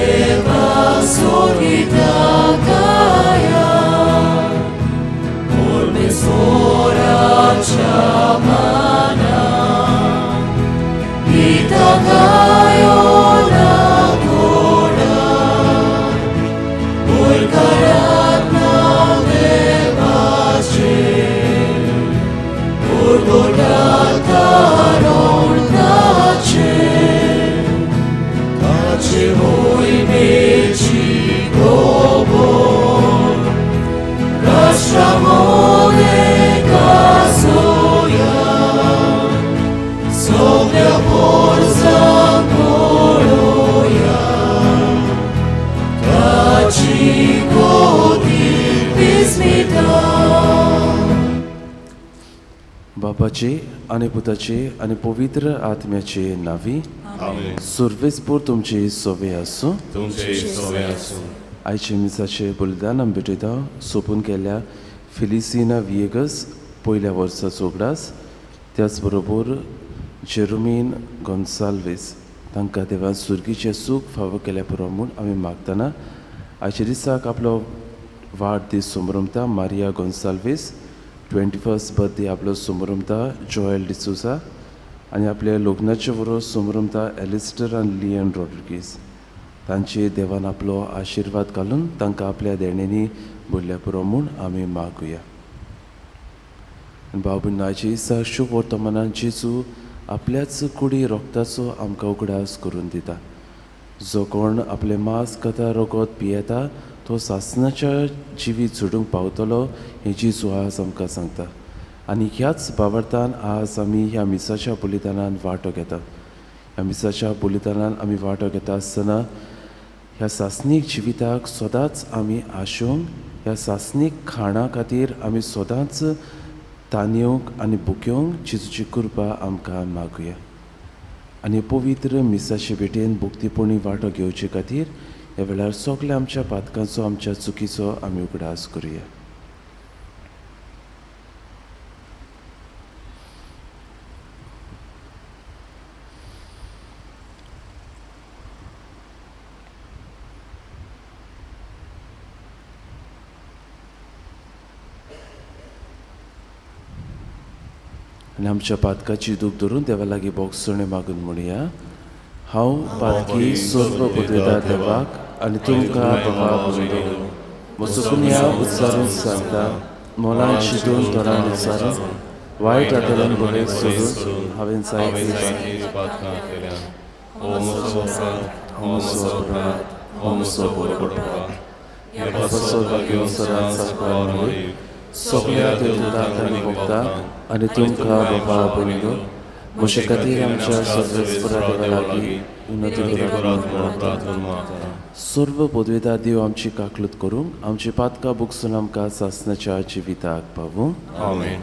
देवा सोगिता काया परमेश्वराच्या माना दिता कायो ना कोणा बोरकारात नांव देवाचें बोरगोटात तारण ताचें ताचे मोहिमेची खबर राष्ट्रा मोदें कासोया सगळ्या पोरसांक पळोवया ताची कोती विस्मिता. बापाचे आनी पुताचे आनी पवित्र आत्म्याचे नांवी. आमेन. सुर्वेसपूर तुमचे सोवे आसूं. तुमचे सोवे आसूं. आयचे मिसाचे बलिदान आमी भेटयता सोंपून केल्ल्या फिलिसिना विएगस पयल्या वर्साचो उगडास, त्याच बरोबर जेरोमीन गोन्साल्वीस तांकां देवान सुर्गीचें सूख फावो केल्या पुरो म्हूण आमी मागतना आयच्या दिसाक आपलो वाडदीस समरमता मारिया गोन्साल्वीस, 21st birthday आपलो समरमता जॉयल डिसोजा आनी आपल्या लग्नाचें वर्स समरमता एलिस्टर आनी लियन रॉड्रिगीस. तांचे देवान आपलो आशिर्वाद घालून तांकां आपल्या देण्यांनी भरल्या पुरो म्हूण आमी मागुया. आनी भाव भयणींनो, आयच्या दिसा शुभ वर्तमानान जेजू आपल्याच कुडी रोगताचो आमकां उगडास करून दिता. जो कोण आपलें मांस कथा रगत पियेता तो सासणाच्या जिवीत झडूंक पावतलो हें जेजू आज आमकां सांगता. आनी ह्याच भावार्थान आज आमी ह्या मिसाच्या बलिदानान वांटो घेता. ह्या मिसाच्या बलिदानान आमी वांटो घेता आसतना ह्या सासणीक जिविताक सदांच आमी आशोवंक, ह्या सासणीक खाणा खातीर आमी सदांच तानयेवंक आनी भुकेवंक जेजूची कृपा आमकां मागुया. आनी पवित्र मिसाचे भेटेन भक्तीपणी वांटो घेवचे खातीर ह्या वेळार सगल्या आमच्या पातकांचो, आमच्या चुकीचो आमी उगडास करुया. आनी आमच्या पातकाची दूख धरून देवा लागीं बोगसणे मागून म्हणया, हांव पातकी सर्व पदवेदार देवाक आनी तुमकां बाबा बंधू म्हजो पुन्या उच्चारून सांगता, मोलान शिदून तोंडान उच्चारून वायट आदरान बरें सोडून हांवें जायतीं पातकां केल्यात. हो म्हजो अपराध, हो म्हजो अपराध, हो म्हजो व्हड अपराध. ह्या पासत घेवन सदांच साकार मरीत सगळ्या देवदूतांक आनी भक्तांक आनी तुमकां बाबा बंधू म्हजे खातीर आमच्या सर्वेस्परा देवा लागीं उन्नती करात म्हूण प्रार्थना. सर्व पदवेदार देव आमची काकलूत करूंक, आमची पातकां बुगसून आमकां सासणाच्या जिविताक पावूं. आमेन.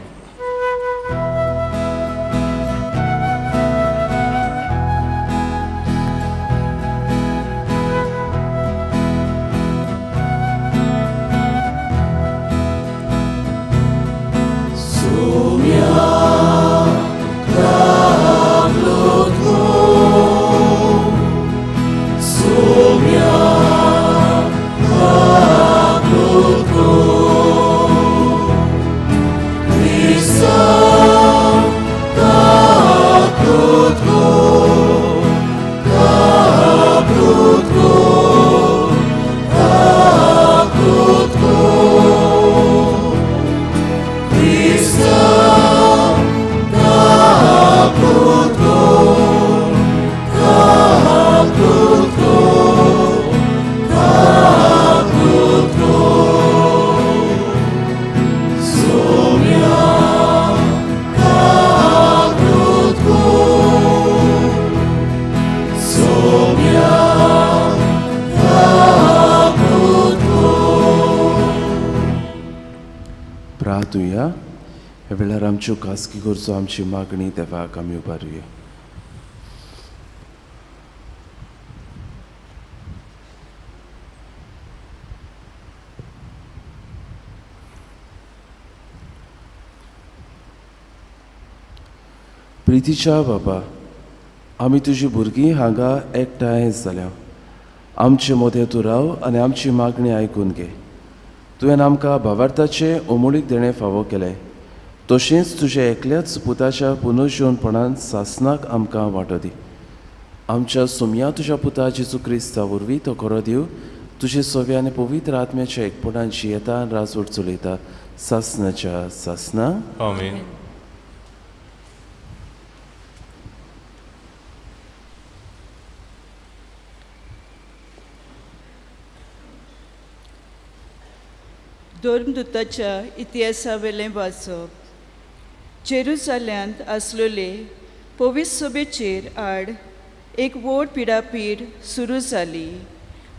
प्रार्थुया. ह्या वेळार आमच्यो खासगी गरजो, आमची मागणी देवाक आमी उबारुया. प्रितीच्या बाबा, आमी तुजी भुरगीं हांगा एकठांय जाल्या. आमचे मदें तूं राव आनी आमची मागणी आयकून घे. तुवें आमकां भावार्थाचें अमोळीक देणें फावो केलें, तशेंच तुज्या एकल्याच पुताच्या पुनर्जीवनपणान सासनाक आमकां वांटो दी. आमच्या सोमया तुज्या पुता जेजू क्रिस्ता वरवीं तो खरो देव तुजे सव्या आनी पवित्र आत्म्याच्या एकपणान जियेता आनी राजवट चलयता सासनाच्या सासना. आमेन. धर्मदूताच्या इतिहासावेलें वाचप. जेरुजाल्यांत आसलेले पवित्र सभेचेर आड एक व्हड पिडापीड सुरू जाली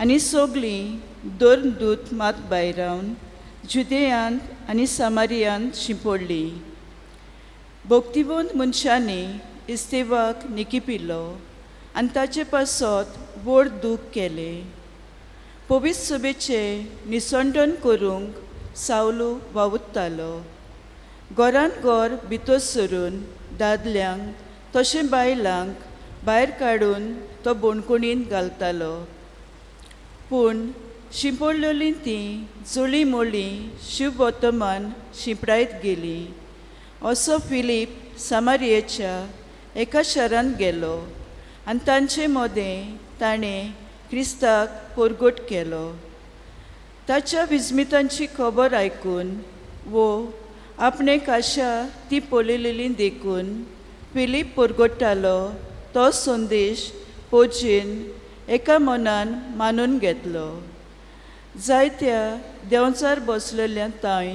आनी सगळीं धर्मदूत मात भायरावन जुदेयांत आनी सामारियांत शिंपडलीं. भक्तिवंत मनशांनी इस्तेवाक निकिपिल्लो आनी ताचे पासत व्हड दूख केलें. पवित्र सभेचें निसंडन करूंक सावलू वावुरतालो. घरान घर भितर सरून दादल्यांक तशें बायलांक भायर काडून तो बोणकोणींत घालतालो. पूण शिंपडलेलीं तीं जुळीं मोळीं शिवबोतमान शिंपडायत गेलीं. असो फिलीप सामारियेच्या एका शारांत गेलो आनी तांचे मदें ताणें क्रिस्ताक परगट केलो. ताच्या विस्मितांची खबर आयकून वो आपणे काशा ती पळयलेली देखून फिलीप परगट्टालो तो संदेश पोजेन एका मनान मानून घेतलो. जायत्या देंवचार बसलेल्या तांय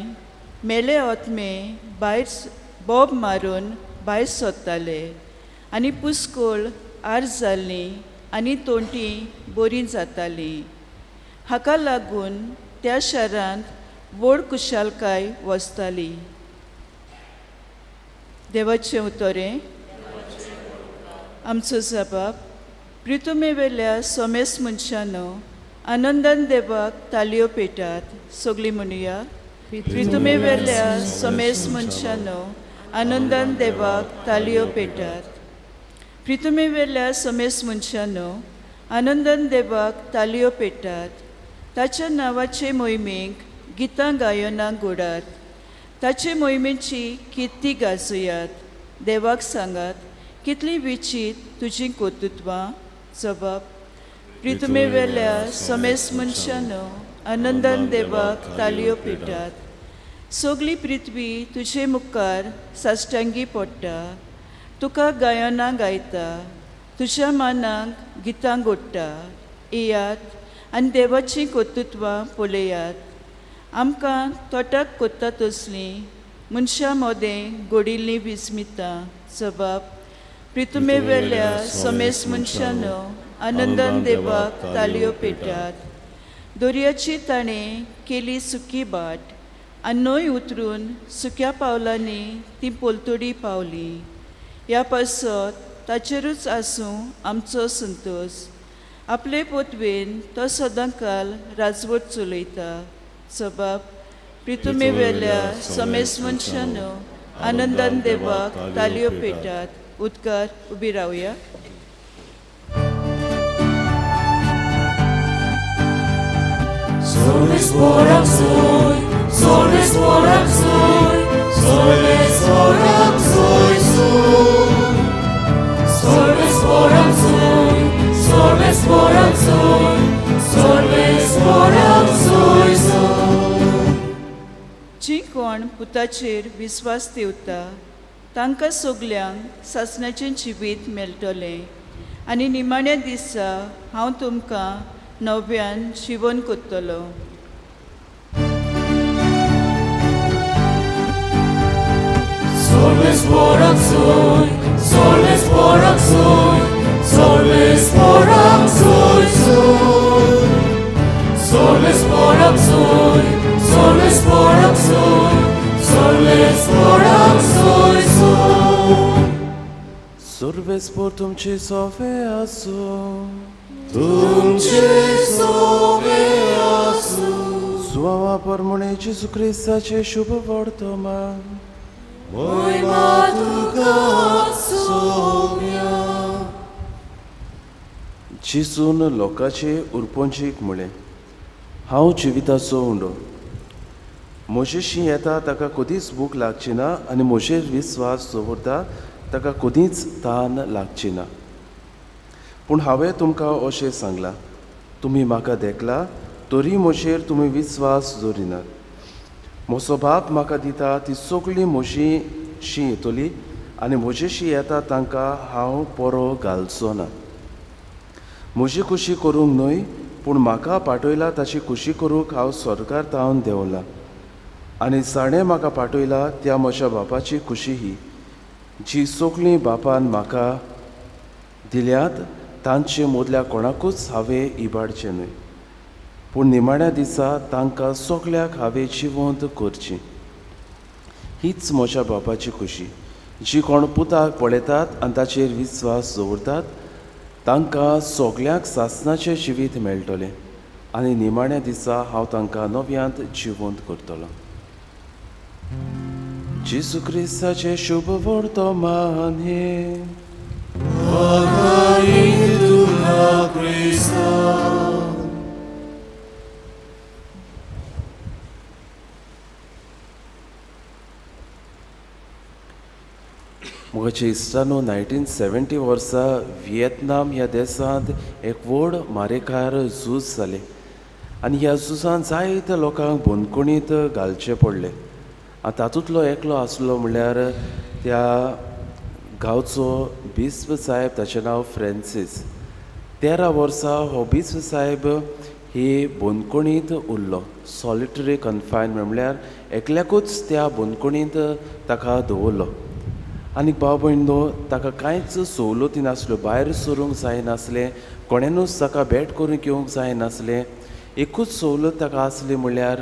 मेले आत्मे भायर बोब मारून भायर सोदताले आनी पुस्कोळ आर जाल्लीं आनी तोंटी बरीं जातालीं. हाका लागून त्या शारांत व्हड कुशालकाय वसताली. देवाचें उतरें. आमचो जबाब. प्रितुमेवेल्या सोमेस मनशानो आनंदान देवाक तालयो पेटात. सगळीं म्हणुया. प्रितुमेवेल्या सोमेस मनशानो आनंदान देवाक तालयो पेटात. प्रितुमेवेल्या सोमेस मनशानो आनंदान देवाक तालयो पेटात. ताच्या नांवाचे मोहिमेक गितां गायनां गोडात. ताचे मोहिमेची किर्ती गाजयात. देवाक सांगात कितली विचीत तुजीं कर्तृत्वां. जबाब. प्रितुमेवेल्या समेस मनशानो आनंदान देवाक तालयो पेटात. सगळी पृथ्वी तुजे मुखार साश्टांगी पडटा. तुका गायनां गायता, तुज्या मानाक गितां गोडटा. येयात आनी देवाचीं कर्तृत्वां पळयात. आमकां तोटाक कोत्ता तसलीं मनशां मदें घडिल्लीं विस्मितां. जबाब. प्रितुमेवेल्या समेस मनशानो आनंदान देवाक तालयो पेटात. दर्याची ताणें केली सुकी बाट आनी न्हंय उतरून सुक्या पावलांनी ती पलतडी पावली. ह्या पासत ताचेरूच आसूं आमचो संतोश. आपले पोतवेन तो सदांकाल राजवट चलयता. जबाब. प्रितुमेवेल्या समेस मनशानो आनंदान देवाक तालयो पेटात. उदकार उबी रावया. जी कोण पुताचेर विस्वास ठेवता तांकां सगल्यांक सासणाचें जिवीत मेळटलें आनी निमाण्या दिसा हांव तुमकां नव्यान जिवन करतलो. Surves por तुमचे सोवे आसूं. तुमचे सोवे आसूं. सुवावा परमणे जेजू क्रिस्ताचें शुभ वर्तमान. मोहिमा तुका सोम्या. जेजून लोकांचे उरपोंचीक म्हळें, हांव जिविताचो उंडो. म्हजेशी येता ताका कदीच भूक लागची ना आनी म्हजेर विस्वास दवरता ताका कदीच तान लागची ना. पूण हांवें तुमकां अशें सांगलां, तुमी म्हाका देखला तरी म्हजेर तुमी विस्वास दवरिनात. म्हजो बाप म्हाका दिता ती सगळी म्हजी शी येतली आनी म्हजेशी येता तांकां हांव परो घालचो ना. म्हजी खुशी करूंक न्हय पूण म्हाका पाठयला ताची खुशी करूंक हांव सरकार तावन देंवला आनी जाणें म्हाका पाठयला त्या म्हज्या बापाची खुशी ही जी सगळीं बापान म्हाका दिल्यात तांचे मदल्या कोणाकूच हांवें इबाडचें न्हय, पूण निमाण्या दिसा तांकां सगळ्याक हांवें जिवंत करची. हीच म्हज्या बापाची खुशी. जी कोण पुताक पळयतात आनी ताचेर विस्वास दवरतात तांकां सगळ्यांक सासणाचें जिवीत मेळटलें आनी निमाण्या दिसा हांव तांकां नव्यांत जिवंत करतलो. जेजू क्रिस्ताचें शुभ वर्तमान हें. म्हज्या इश्टानो, 1970 वर्सा व्हिएतनाम ह्या देशांत एक व्हड मारेकार झूज जालें आनी ह्या झुजान जायत्या लोकांक बंदखणींत घालचें पडलें. आनी तातूंतलो एकलो आसलो म्हणल्यार त्या गांवचो बिस्प साहेब, ताचें नांव फ्रेंसीस. 13 वर्सां हो बिस्प साहेब ही बंदखणींत उरलो. सॉलिटरी कन्फायनमेंट म्हणल्यार एकल्याकूच त्या बंदखणींत ताका दवरलो. आनी भाव भयणो, ताका कांयच सवलती नासल्यो, भायर सरूंक जायनासलें, कोणेनूच ताका भेट करूंक येवंक जायनासलें. एकूच सवलत ताका आसली म्हणल्यार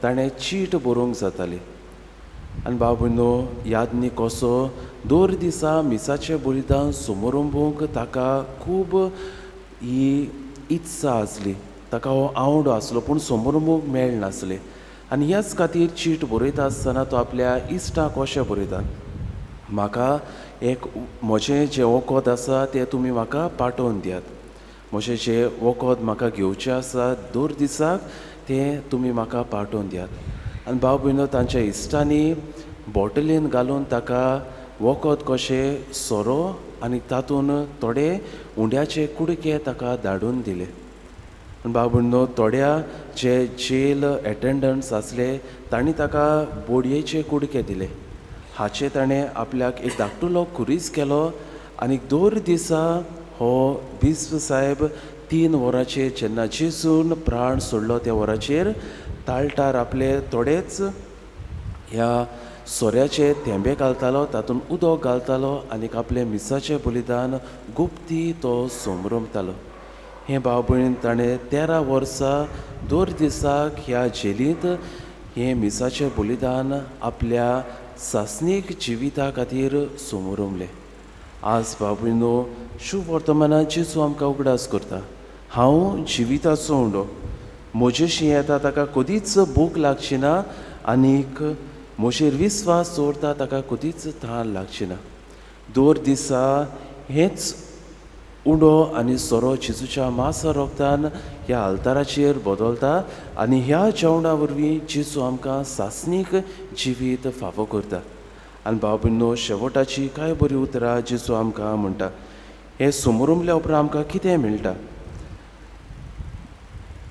ताणें चीट बरोवंक जाताली. आनी भाव भयणो, याद न्ही कसो दर दिसा मिसाचें बलिदान समरंबूंक ताका खूब ही इत्सा आसली, ताका हो आवडो आसलो, पूण समरंबूंक मेळनासलें. आनी ह्याच खातीर चीट बरयता आसतना तो आपल्या इश्टाक अशें बरयता, म्हाका एक म्हजें जें वखद आसा तें तुमी म्हाका पाठोवन दियात, म्हजें जें वखद म्हाका घेवचें आसा दर दिसाक तें तुमी म्हाका पाठोवन दियात. आनी भाव भयणो, तांच्या इश्टांनी बॉटलीन घालून ताका वखद कशें सोरो आनी तातूंत थोडे उंड्याचे कुडके ताका धाडून दिले. आनी भाव भयणो, थोड्या जे जेल एटेंडंट्स आसले तांणी ताका बोडयेचे कुडके दिले. हाचे ताणें आपल्याक एक धाकटुलो खुरीस केलो आनी दर दिसा हो बिस्प साहेब 3 वरांचेर जेन्ना जेजून प्राण सोडलो त्या वराचेर ताळटार आपले थोडेच ह्या सोऱ्याचे थेंबे घालतालो, तातूंत उदक घालतालो आनी आपलें मिसाचें बलिदान गुप्ती तो समरमतालो. हें भाव भयण ताणें 13 वर्सां दर दिसाक ह्या जेलींत हें मिसाचें बलिदान आपल्या सासणीक जिविता खातीर समरमलें. आज भाव भयणो, शुभ वर्तमानान जेजू आमकां उगडास करता, हांव जिविताचो उंडो, म्हजेशी येता ताका कदीच भूक लागची ना आनीक म्हजेर विस्वास दवरता ताका कदीच तान लागची ना. दर दिसा हेंच उंडो आनी सोरो जेजूच्या मासा रोगतान ह्या आल्ताराचेर बदलता आनी ह्या जेवणा वरवीं जेजू आमकां सासणीक जिवीत फावो करता. आनी भाव भयणो, शेवटाची कांय बरी उतरां जेजू आमकां म्हणटा. हें समरमल्या उपरांत आमकां कितें मेळटा?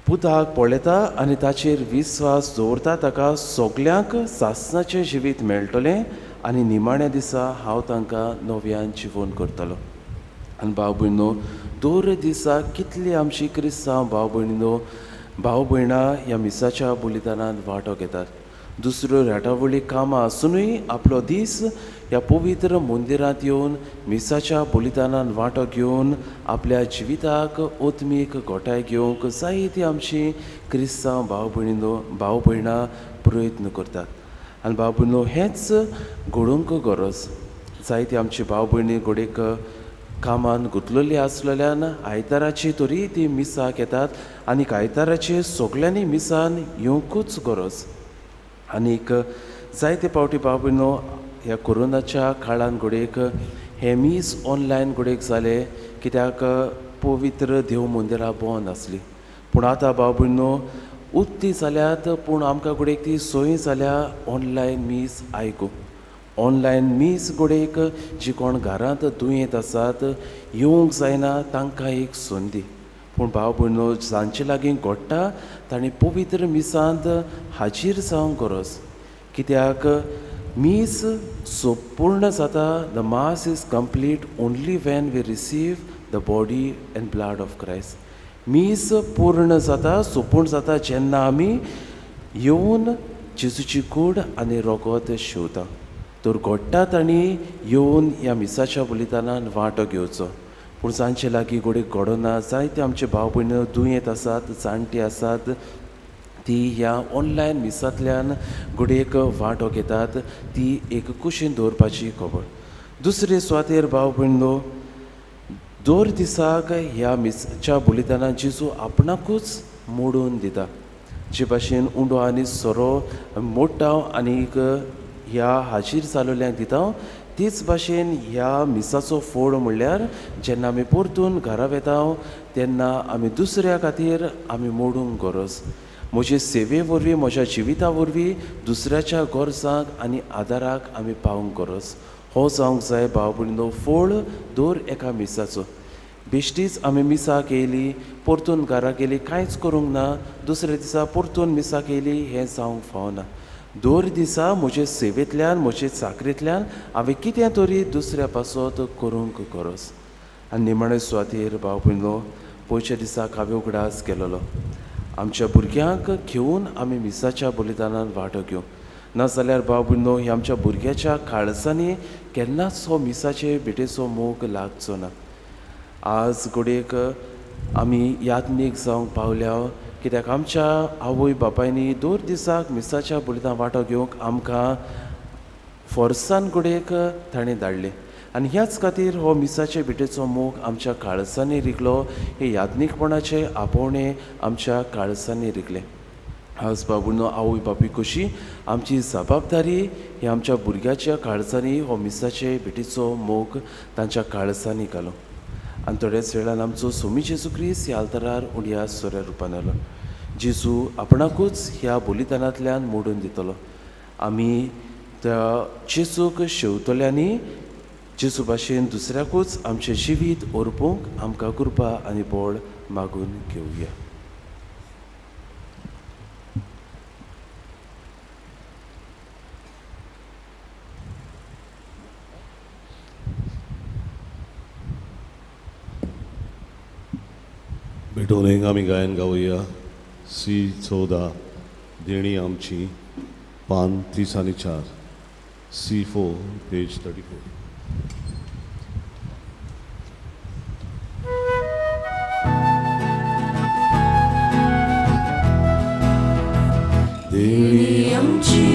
पुताक पळयता आनी ताचेर विस्वास दवरता ताका सगल्यांक सासणाचें जिवीत मेळटलें आनी निमाण्या दिसा हांव तांकां नव्यान जिवन करतलो. आनी भाव भयणो, दर दिसा कितली आमची क्रिस्तांव भाव भयणीनो भाव भयणां ह्या मिसाच्या बलिदानांत वांटो घेतात. दुसऱ्यो राटावळी कामां आसुनूय आपलो दीस ह्या पवित्र मंदिरांत येवन मिसाच्या बलिदानान वांटो घेवन आपल्या जिविताक आत्मीक घोटाय घेवंक जायती आमची क्रिस्तांव भाव भयणीनो भाव भयणां प्रयत्न करतात. आनी भाव भयणो, हेंच घडोवंक गरज. जायती आमची भाव भयणी घडयेक कामान गुंतलेली आसलेल्यान आयताराची तरी ती मिसाक येतात आनी आयताराची सगल्यांनी मिसान येवंकूच गरज. आनीक जायते फावटी भाव भयणो, ह्या कोरोनाच्या काळान घडयेक हें मीस ऑनलायन घडयेक जालें, कित्याक पवित्र देव मंदिरां बंद आसली. पूण आतां भाव भयणो उत्ती जाल्यात, पूण आमकां घडयेक ती सोय जाल्या ऑनलायन मीस आयकूंक. ऑनलायन मीस घडयेक जी कोण घरांत दुयेंत आसात येवंक जायना तांकां एक संदी. पूण भाव भयणो जांचे लागीं घडटा तांणी पवित्र मिसांत हाजीर जावंक गरज. कित्याक मीस पूर्ण जाता, the mass is complete only when we receive the body and blood of Christ. मीस पूर्ण जाता, सोपूर्ण जाता जेन्ना आमी येवन जेजूची कूड आनी रोगत शिवता. तर घडटा तांणी येवन ह्या मिसाच्या बलिदानान वांटो घेवचो. पूण जांचे लागीं घडये घडना, जायते आमचे भाव भयण दुयेंत आसात, जाणटी आसात, ती ह्या ऑनलायन मिसांतल्यान घडयेक वांटो घेतात, ती एक कुशीन दवरपाची खबर. दुसरे सुवातेर भाव भयणो दर दिसाक ह्या मिसाच्या बलिदानान जेजू आपणाकूच मोडून दिता. जे भाशेन उंडो आनी सोरो मोडटा आनीक ह्या हाजीर जालोल्यांक दिता, तेच भाशेन ह्या मिसाचो फोड म्हणल्यार जेन्ना आमी परतून घरा वेता तेन्ना आमी दुसऱ्या खातीर आमी मोडूंक गरज. म्हजे सेवे वरवीं, म्हज्या जिविता वरवीं दुसऱ्याच्या गरजांक आनी आदाराक आमी पावूंक गरज. हो जावंक जाय भाव भयणीनो फोड दर एका मिसाचो. बेश्टीच आमी मिसाक येयली, परतून घरा गेली, कांयच करूंक ना, दुसऱ्या दिसा परतून मिसाक येयली, हें जावंक फावना. दर दिसा म्हजे सेवेंतल्यान, म्हजे चाकरेंतल्यान हांवें कितें तरी दुसऱ्या पासत करूंक गरज. आनी निमाणे सुवातेर भाव भयणीनो पयच्या दिसाक हांवें उगडास केलेलो आमच्या भुरग्यांक घेवन आमी मिसाच्या बलिदानान वांटो घेवंक. नाजाल्यार भाव भयणीनो ह्या आमच्या भुरग्याच्या काळजांनी केन्नाच हो मिसाचे भेटेचो मोग लागचो ना. आज घडयेक आमी याज्ञीक जावंक पावल्या कित्याक आमच्या आवय बापायनी दर दिसाक मिसाच्या बलिदान वांटो घेवंक आमकां फोर्सान घडयेक ताणें धाडलें. आनी ह्याच खातीर हो मिसाचे भेटेचो मोग आमच्या काळजांनी रिगलो, हे याज्ञीकपणाचे आपोवणें आमच्या काळजांनी रिगलें. आज बाबुनो आवय बापूय कशी आमची जबाबदारी ही आमच्या भुरग्याच्या काळजांनी हो मिसाचे भेटीचो मोग तांच्या काळजांनी घालो. आनी थोड्याच वेळान आमचो सोमी जेजू क्रिस्त ह्या आल्तारार उंड्या सोऱ्या रुपान आयलो. जेजू आपणाकूच ह्या बलिदानांतल्यान मोडून दितलो. आमी त्या जेजूक शेवतल्यांनी जेजू भाशेन दुसऱ्याकूच आमचें जिवीत ओरपूंक आमकां कृपा आनी बळ मागून घेवया. भेटोवन आमी गायन गावया सी 14 देणी आमची पान 30 आनी 4 C4 page 34. देणी आमची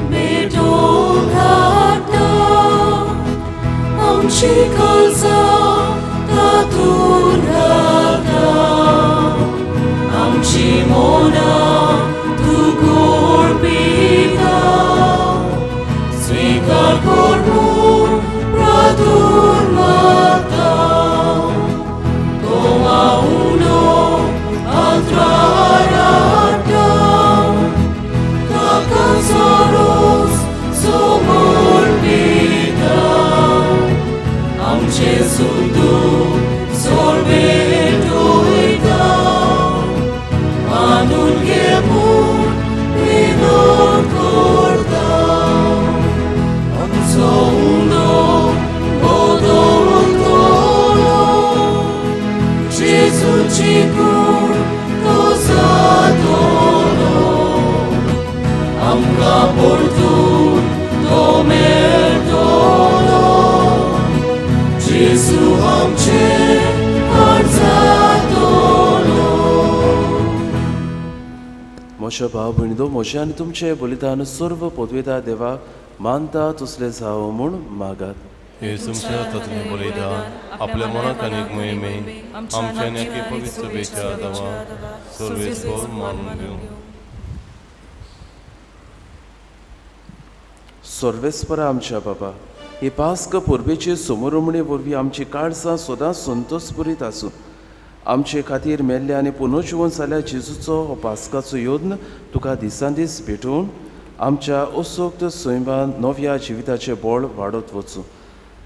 भेटोवन हाडटा आमची काळजां तातूंत घालता आमची मनां तूं गोड पिता स्विकार कर म्हूण प्रार्थून मागता गोवा उणो आल्त्रार हाडटा ताका सोरोस समर्पिता आमचें सुख सोड भेटयता मानून घे म्हूण विनोद करता आमचो उंडो बदलतलो जेजूची कूड तो जातलो आमकां परतून तो मेळटलो जेजू आमचे म्हज्या भाव भयणींनो, म्हजें आनी तुमचें बलिदान सर्व पदवेता देवाक मानता तसलें जावं म्हूण मागात. हे तुमच्या हातांतलें बलिदान आपल्या मनाक आनी मोहिमे आमच्या आनी एके पवित्र बेच्या देवा सर्वेस्पर मानून घेवं. सर्वेस्परा आमच्या बाबा, हे पास्क परबेचे समोरमणे वरवीं आमची काळजां सदांच संतोषपुरीत आसूं. आमचे खातीर मेल्ल्या आनी पुनर्जिवन जाल्या जेजूचो हो पास्काचो यत्न तुका दिसान दीस भेटोवन आमच्या असोक्त सैमान नव्या जिविताचें बळ वाडत वचूं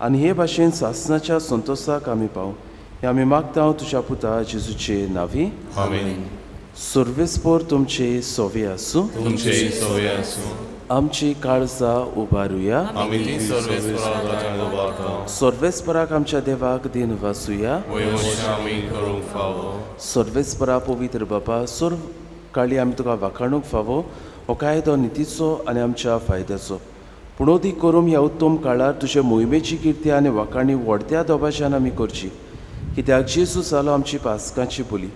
आनी हे भाशेन सासनाच्या संतोषाक आमी पावूं. हें आमी मागता तुज्या पुता जेजूचे नांवी. आमेन. सर्वेस्पोर तुमचे सोवे आसूं. तुमचे सोवे आसूं. आमची काळजां उबारुया. आमी ती सर्वेस्पराक उबारता. सर्वेस्पराक आमच्या देवाक दिन वासुया. वयवश आमी करूंक फावो. सर्वेस्परा पवित्र बापा, सर्व काळी आमी तुका वाखाणूंक फावो. हो कायदो नितीचो आनी आमच्या फायद्याचो. पूण अदीक करून ह्या उत्तम काळार तुजे मोहिमेची किर्ती आनी वाखाणी व्हडत्या दबाज्यान आमी करची. कित्याक जेजू जालो आमची पास्काची बोली.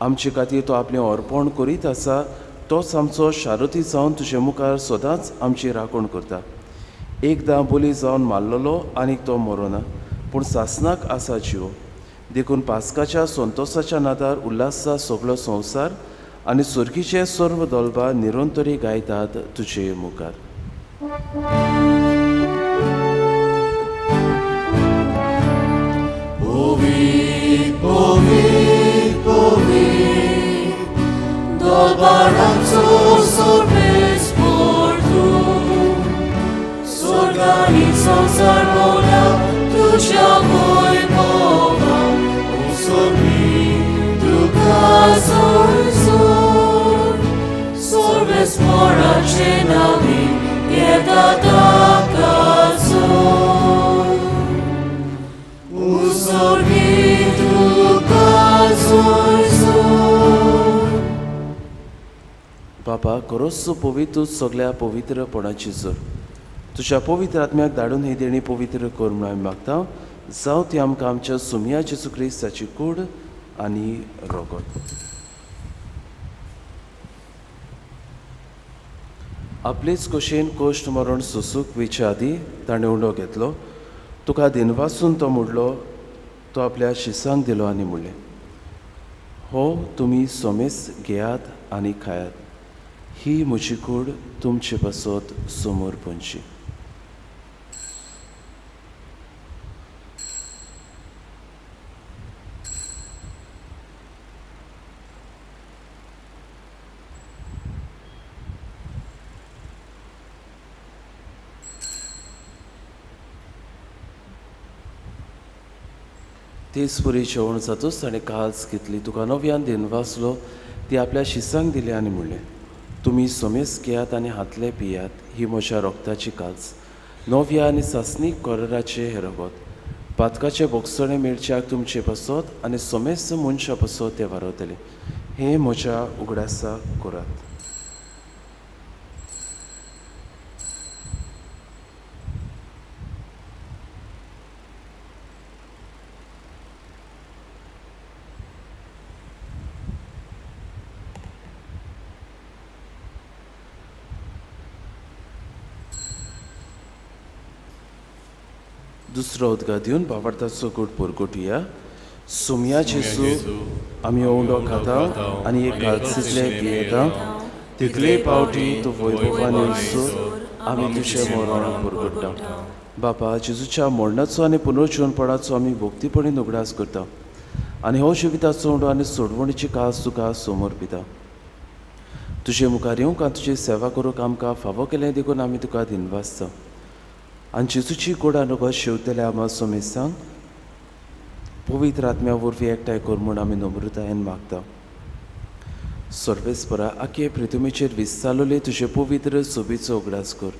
आमचे खातीर तो आपलें अर्पण करीत आसा. तोच आमचो शारती जावन तुजे मुखार सदांच आमची राखण करता. एकदां बोली जावन मारलेलो आनीक तो मरोना, पूण सासनाक आसा जिवो. देखून पास्काच्या संतोषाच्या नादार उल्हासता सगळो संवसार आनी सुर्गीचे सर्व दोलबा निरंतरी गायतात तुजे मुखार. Dolbaranzo sorves por tu, sorgani sansar mola, tu chamoi bova, o sorbi tu casor, sorves por acenavi, pietata casor, o sorbi tu casor. बापा, खरोच पवित्र सगळ्या पवित्रपणाची जोर तुज्या पवित्र आत्म्याक धाडून ही देणी पवित्र कर म्हणून आमी मागता. जावं ती आमकां आमच्या सुमया जेजू क्रिस्ताची कूड आनी रोगत. आपलेच कशेन कश्ट मरण सोसूंक वयचे आदीं ताणें उंडो घेतलो. तुका दिनवासून तो मोडलो. तो आपल्या शिसांक दिलो आनी म्हणलें, हो तुमी सोमेस घेयात आनी खायात. ही म्हजी कूड तुमचे पासत समोर पडची. तेच परी जेवण जातूच ताणें काल्स घेतली. तुका नव्यान दिनवासलो. ती आपल्या शिसांक दिली आनी म्हणलें, तुमी सोमेस घेयात आनी हातले पियात. ही म्हज्या रोगताची काल्स, नव्या आनी सासणीक कोरराचें हें रगत. पातकाचें बोगसणें मेळच्याक तुमचे पासत आनी सोमेस मनशा पासत तें वारवतलें. हें म्हज्या उगडासा करात. दुसरो उदका दिवन बाबार्थाचो गोड परगटुया. सोमया जेजू, आमी उंडो खाता आनी एक कालसितले पियेता. तितले पावटी तूं वैभवान येवसो आमी तुजें मरण परगट्टा. बापा, जेजूच्या मरणाचो आनी पुनर्जिवनपणाचो आमी भक्तीपणी उगडास करता आनी हो जिविताचो उंडो आनी सोडवणीची कास तुका समर्पिता. तुजे मुखार येवंक आनी तुजी सेवा करूंक आमकां फावो केलें देखून आमी तुका दिनवासता. आनी जेजूची गोडा नगो शेवतल्या आमा सोमेसांक पवित्र आत्म्या वरवीं एकठांय कर म्हूण आमी नम्रतायेन मागता. सर्वेस्परा, आखे पृथ्वीचेर विस्तारलेले तुजे पवित्र सोबीचो उगडास कर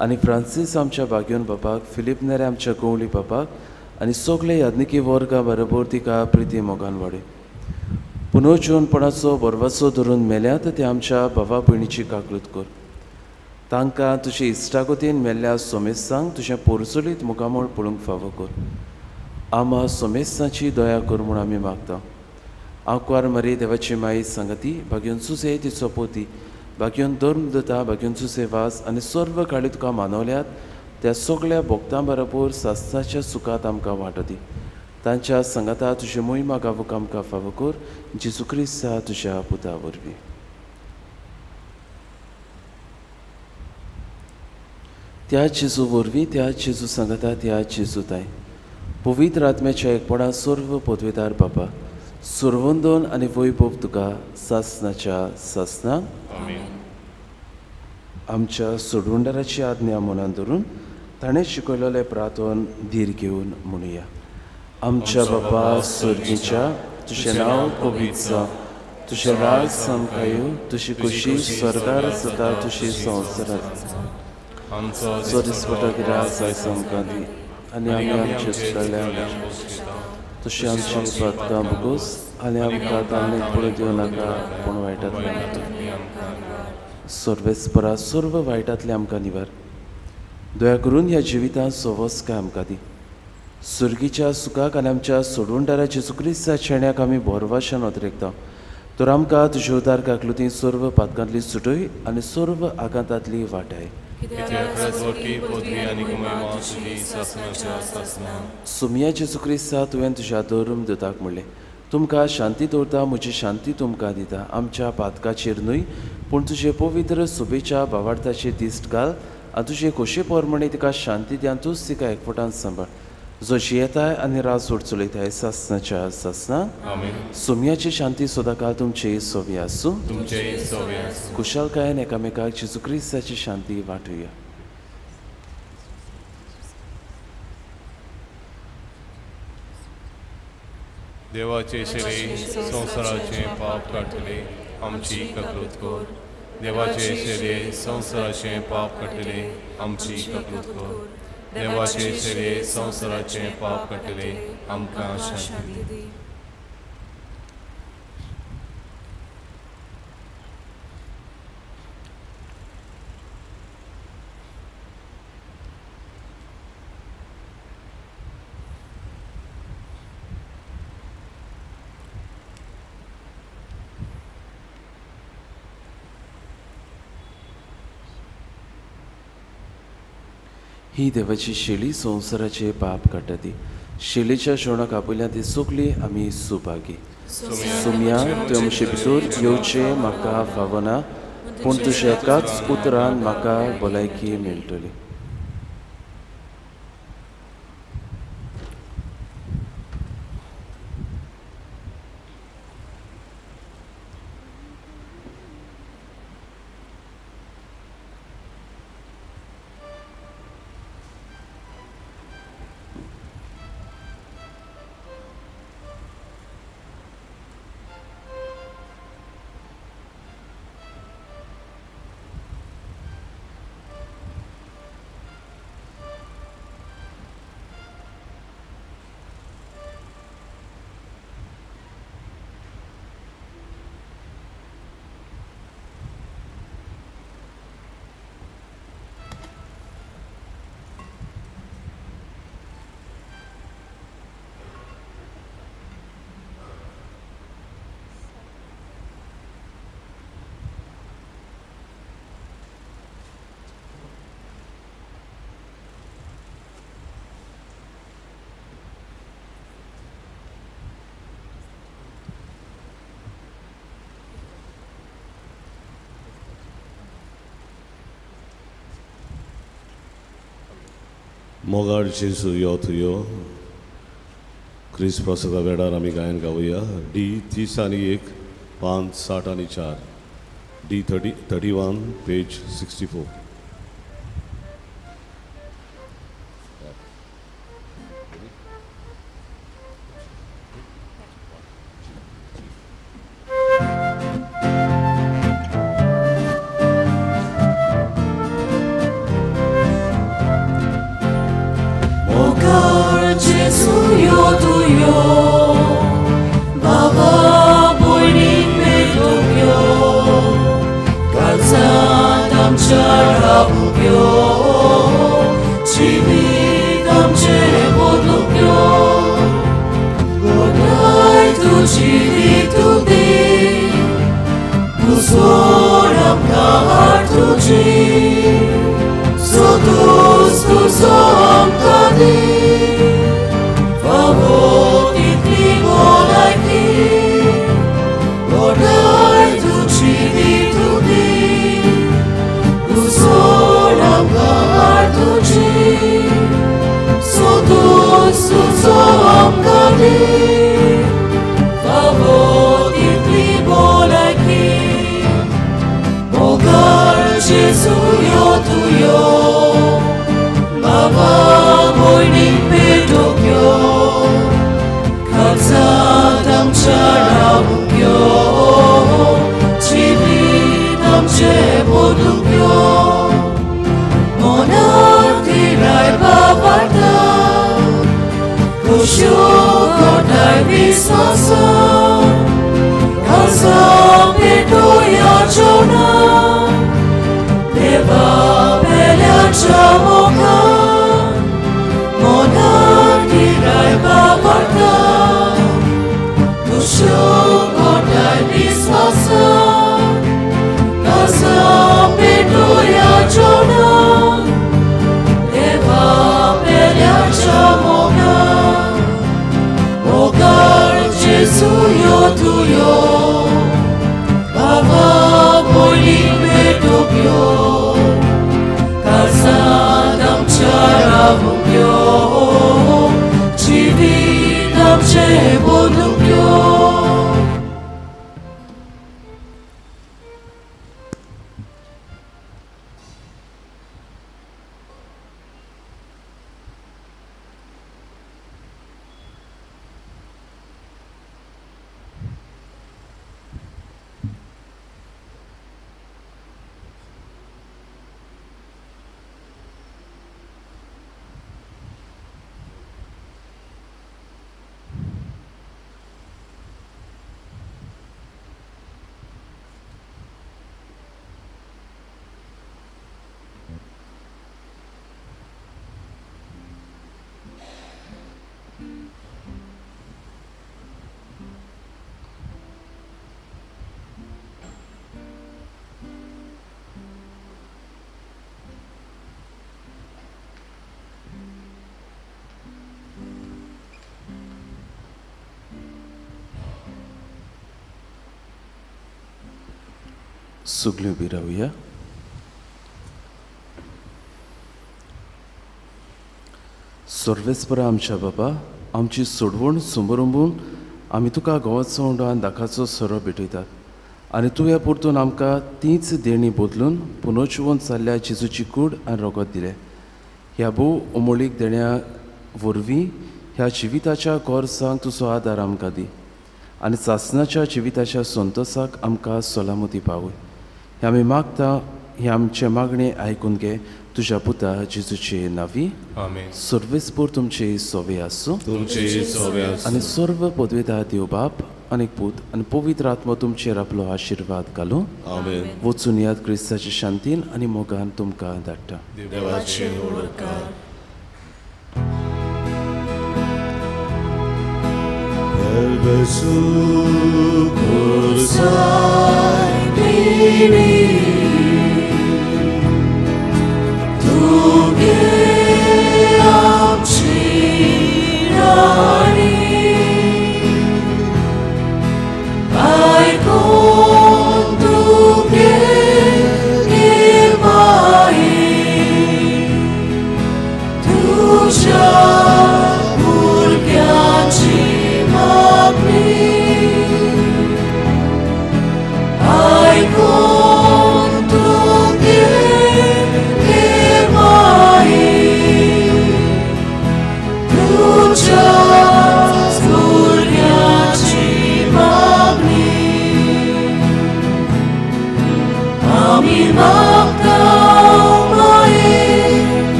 आनी फ्रांसीस आमच्या बागयोन बापाक, फिलीप नेरे आमच्या गवळी बापाक आनी सगळे याज्ञिकी वर्गा बरोबर तिका प्रिती मोगान वाडय. पुनर्जिवनपणाचो बरवाचो धरून मेल्यात ते आमच्या भावा भयणीची काकळूत कर. तांकां तुजे इश्टागतीन मेल्ल्या सोमेस्तांक तुजें पोरचोलीत मुखामळ पळोवंक फावो कर. आमा सोमेस्तांची दया कर म्हूण आमी मागता. आंकवार मरे देवाची माई सांगती, भाग्योन सुसे तिचो पोती, भाग्योन धर्म दता, भाग्योन सुसे वास आनी सर्व काळी तुका मानवल्यात त्या सगळ्या भक्तां बरोबर सासणाच्या सुखांत आमकां वांटो दी. तांच्या सांगाता तुजे मोहिमा गावूंक आमकां फावो कर. जेजू क्रिस्ता तुज्या पुता वरवीं. त्या जेजू वरवीं, त्या जेजू सांगता, त्या जेजू ताय पवित्र आत्म्याच्या एकपणा सर्व पदवेदार बापा, सुरवंदन आनी वैभव तुका सासनाच्या सासना. आमच्या सोडवणदाराची आज्ञा मनान धरून ताणें शिकयलेलें प्रार्थन धीर घेवन म्हणुया. आमच्या बापा सर्गीच्या, तुजें नांव पवित्र जावं, तुजें राज आमकां येवं, तुजी खोशी स्वर्गार जाता तुजी संवसारांत. आमचो दिसपटो गिरास आयज आमकां दी आनी आमी आमचे चुकल्ल्यांक तशें आमची पातकां भोगोस आनी आमकां तांणी पडून दिवं नाका, पूण वायटांतल्यान सर्वेस्परा सर्व वायटांतलें आमकां निवार. दया करून ह्या जिवितांत सवस्काय आमकां दी. सुर्गीच्या सुखाक आनी आमच्या सोडवणदारा जेजू क्रिस्ता शेण्याक आमी भरवाशान अतिरेकता. तर आमकां तुज्या उदार काकलुती सर्व पातकांतली सुटय आनी सर्व आघातांतली वाटाय. सुमया जेजू क्रिस्ता, तुवें तुज्या धर्म दुताक म्हणलें, तुमकां शांती दवरता, म्हजी शांती तुमकां दिता. आमच्या पातकाचेर न्हय पूण तुजे पवित्र सुबेच्या भावार्थाचेर दिश्ट घाल आनी तुजे खोशे प्रमाणे तिका शांती दी आनी तूंच तिका एकवटान सांबाळ, जो जियेताय आनी राजवट चलयताय सासनाच्या सासना. सुमयाची शांती सदांकाळ तुमचे सोबी आसूं. कुशालकायेन एकामेकाक जेजू क्रिस्ताची शांती वांटुया. देवाचे शेरे संवसाराचे पाप काडटले आमची ककलूत कर. देवाचे शेरे संवसाराचे पाप काडटले आमची ककलूत कर. देवाचे शेरे संवसाराचे पाप काडटले आमकां शांती दी. ही देवाची शेली संवसाराचे पाप काडटा ती. शेलीच्या जेवणाक आपयल्या ती सगळी आमी सुभागी. सुमया, तुवें म्हजे भितर येवचें म्हाका फावना, पूण तुज्या एकाच उतरान म्हाका भलायकी मेळटली. मोगाळ जेजू यो तुयो क्रिस्त प्रसादा वेळार आमी गायन गावया. डी 30 आनी 1 5 60 आनी 4, डी 31 पेज 64. Soram बदलूंक मनाक थिराय बाबार्ता खोश्यो कोटाय विस्वासान खासा पेटोया जेवणा देवा पेल्याच्या मोगान मनाक थिराय बाबार्ता खोश्यो कोटाय विस्वासान खासा पेटोया जेवणा देवा पेल्याच्या मोगान मोगाळ जेजू यो तुयो बाबा बोली पेटोवंक यो काळजांत आमच्या रावूंक यो जिवीत आमचें बदलूंक यो. सगळीं उबी रावया. सर्वेस्परा आमच्या बाबा, आमची सोडवण समोरंबून आमी तुका गोवाचो उंडो आनी दाखाचो सोरो भेटयतात आनी तूं ह्या परतून आमकां तीच देणी बदलून पुनर्जिवन जाल्ल्या जेजूची कूड आनी रगत दिलें. ह्या भोव उमळीक देण्या वरवीं ह्या जिविताच्या गरजांक तुजो आदार आमकां दी आनी सासणाच्या जिविताच्या संतोसाक आमकां सलामती पावय. हें आमी मागता, हें आमचें मागणें आयकून घे तुज्या पुता जेजूचे नांवी. आमेन. सर्वेस्पोर तुमचे सोवे आसूं. तुमचे सोवे आसूं. आनी सर्व पदवेदार देव बाप आनी पूत आनी पवित्र आत्मो तुमचेर आपलो आशिर्वाद घालूं. आमेन. वचून याद क्रिस्ताचे शांतीन आनी मोगान तुमकां धाडटा. देवाचे उपकार.